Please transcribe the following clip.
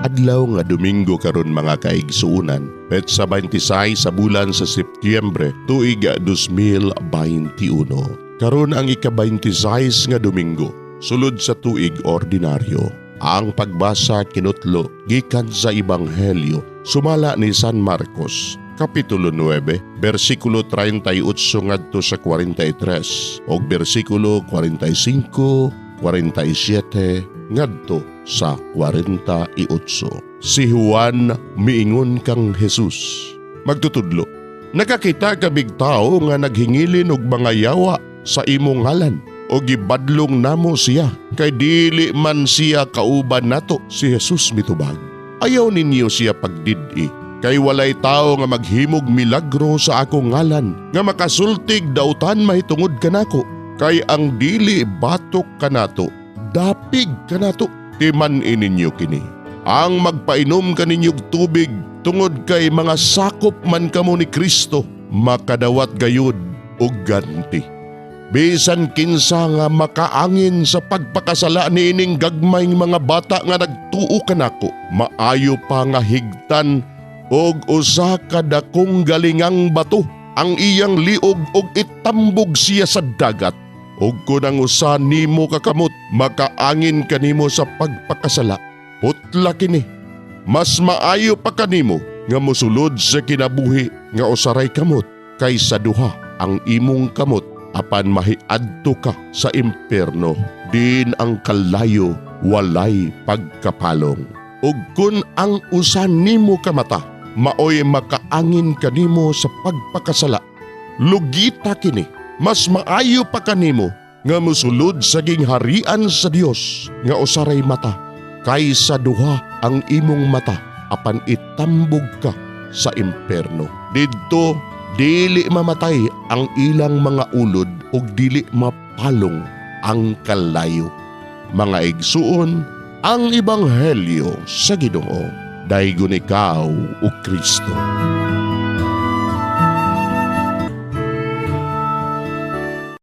Adlaw nga Domingo karon, mga kaigsuonan, petsa 26 sa bulan sa Setyembre, tuig 2021. Karon ang ika-26 nga Domingo sulod sa tuig ordinaryo. Ang pagbasa kinutlo gikan sa Ebanghelyo sumala ni San Marcos, Kapitulo 9, versikulo 38 ngadto sa 43 ug versikulo 45, 47 ngadto sa 48. Si Juan miingon kang Jesus, "Magtutudlo, nakakita kamig tao nga naghingilin og mga yawa sa imong ngalan o gibadlong namo siya kay dili man siya kauban nato." Si Jesus mitubag, "Ayaw ninyo siya pagdid-i kay walay tao nga maghimog milagro sa akong ngalan nga makasultig dautan mahitungod kanako. Kay ang dili batok kanato, dapig kanato. Timan-i ninyo kini: ang magpainom kaninyog tubig tungod kay mga sakop man kamo ni Kristo, makadawat gayud og ganti. Bisan kinsa nga makaangin sa pagpakasala niining gagmayng mga bata nga nagtuo kanako, maayo pa nga higtan og usa ka dakong galingang bato ang iyang liog og itambog siya sa dagat. Ug kun ang usa nimo ka kamot makaangin kanimo sa pagpakasala, putla kini. Mas maayo pa kanimo nga mosulod sa kinabuhi nga usaray kamot kaysa duha ang imong kamot apan mahiadto ka sa impierno, diin ang kalayo walay pagkapalong. Ug kun ang usa nimo ka mata maoy makaangin kanimo sa pagpakasala, lugita kini. Mas maayo pa kanimo nga mosulod sa gingharian sa Dios nga usaray mata kaysa duha ang imong mata apan itambog ka sa impierno. Didto dili mamatay ang ilang mga ulod ug dili mapalong ang kalayo." Mga igsuon, ang Ebanghelyo sa Ginoo. Daygon ikaw, o Kristo.